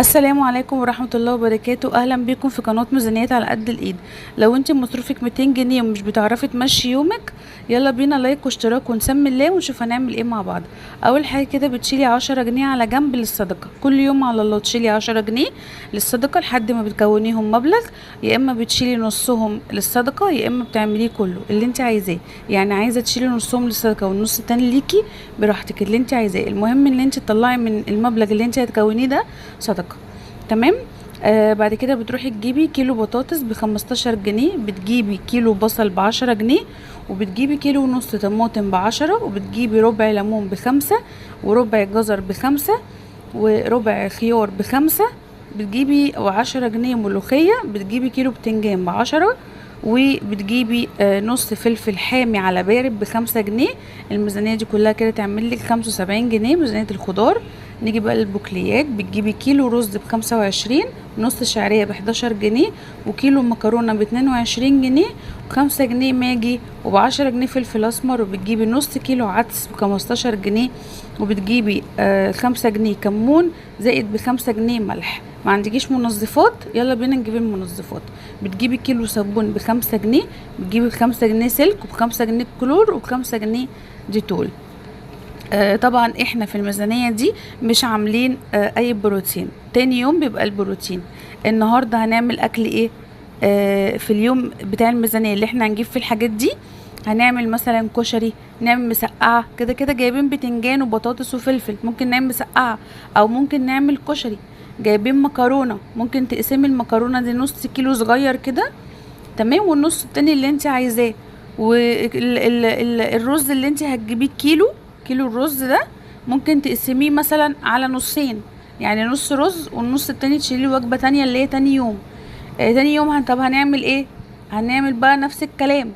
السلام عليكم ورحمة الله وبركاته. اهلا بيكم في قناة ميزانيات على قد الايد. لو انت مصروفك 200 جنيه ومش بتعرفي تمشي يومك، يلا بينا لايك واشتراك ونسمي الله ونشوف هنعمل ايه مع بعض. اول حاجة كده بتشيلي 10 جنيه على جنب للصدقة، كل يوم على الله تشيلي 10 جنيه للصدقة لحد ما بتكونيهم مبلغ، يا اما بتشيلي نصهم للصدقة يا اما بتعمليه كله اللي انت عايزاه. يعني عايزة تشيلي نصهم للصدقة والنص التاني ليكي براحتك، اللي انت عايزاه. المهم ان انت تطلعي من المبلغ اللي انت هتكونيه ده صدقة. تمام. بعد كده بتروحي تجيبي كيلو بطاطس ب15 جنيه، بتجيبي كيلو بصل ب10 جنيه، وبتجيبي كيلو ونص طماطم ب10، وبتجيبي ربع ليمون ب5، وربع جزر ب5، وربع خيار ب5، بتجيبي 10 جنيه ملوخية، بتجيبي كيلو بتنجان ب10، وبتجيبي نص فلفل حامي على بارد ب5 جنيه. الميزانية دي كلها كده تعمل لك 75 جنيه ميزانية الخضار. نيجي بقى للبقوليات، بتجيبي كيلو رز ب25، نص شعرية ب11 جنيه، وكيلو مكرونة ب22 جنيه، و5 جنيه ماجي، وب10 جنيه فلفل اسمر، وبتجيبي نص كيلو عدس ب15 جنيه، وبتجيبي 5 جنيه كمون زائد ب5 جنيه ملح. ما عندكيش منظفات؟ يلا بينا نجيب المنظفات. بتجيبي كيلو صابون ب5 جنيه، بتجيبي ب5 جنيه سلك، وب5 جنيه كلور، وب5 جنيه ديتول. طبعا احنا في الميزانية دي مش عاملين اي بروتين. تاني يوم بيبقى البروتين. النهاردة هنعمل اكل ايه؟ في اليوم بتاع الميزانية اللي احنا هنجيب فيه الحاجات دي، هنعمل مثلا كشري، نعمل مسقعة. كده كده جايبين بتنجان وبطاطس وفلفل، ممكن نعمل مسقعة او ممكن نعمل كشري. جايبين مكرونة، ممكن تقسمي المكرونة دي نص كيلو صغير كده، تمام، والنص التاني اللي انت عايزاه. والرز اللي انت هتجيبيه كيلو الرز ده ممكن تقسميه مثلا على نصين، يعني نص رز والنص التاني تشيليه وجبة تانية اللي هي تاني يوم. تاني يوم طب هنعمل ايه؟ هنعمل بقى نفس الكلام،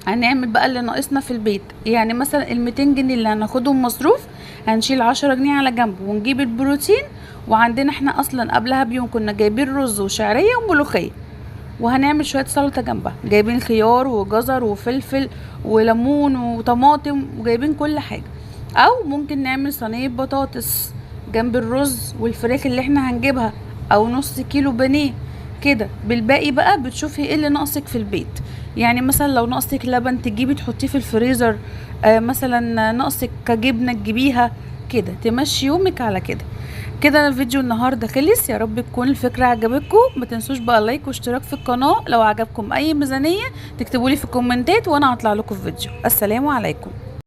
هنعمل بقى اللي ناقصنا في البيت. يعني مثلا ال200 جنيه اللي هناخدهم مصروف هنشيل 10 جنيه على جنب ونجيب البروتين، وعندنا احنا اصلا قبلها بيوم كنا جايبين رز وشعرية وملوخية، وهنعمل شوية سلطة جنبها، جايبين خيار وجزر وفلفل وليمون وطماطم، وجايبين كل حاجة. او ممكن نعمل صينية بطاطس جنب الرز والفراخ اللي احنا هنجيبها، او نص كيلو بانيه كده. بالباقي بقى بتشوفي ايه اللي ناقصك في البيت. يعني مثلا لو ناقصك لبن تجيبي تحطيه في الفريزر، مثلا ناقصك جبنة تجيبيها كده، تمشي يومك على كده. كده فيديو النهارده خلص، يا رب تكون الفكرة عجبتكم. ما تنسوش بقى لايك واشتراك في القناة. لو عجبكم اي ميزانية تكتبولي في الكومنتات وانا هطلع لكم في فيديو. السلام عليكم.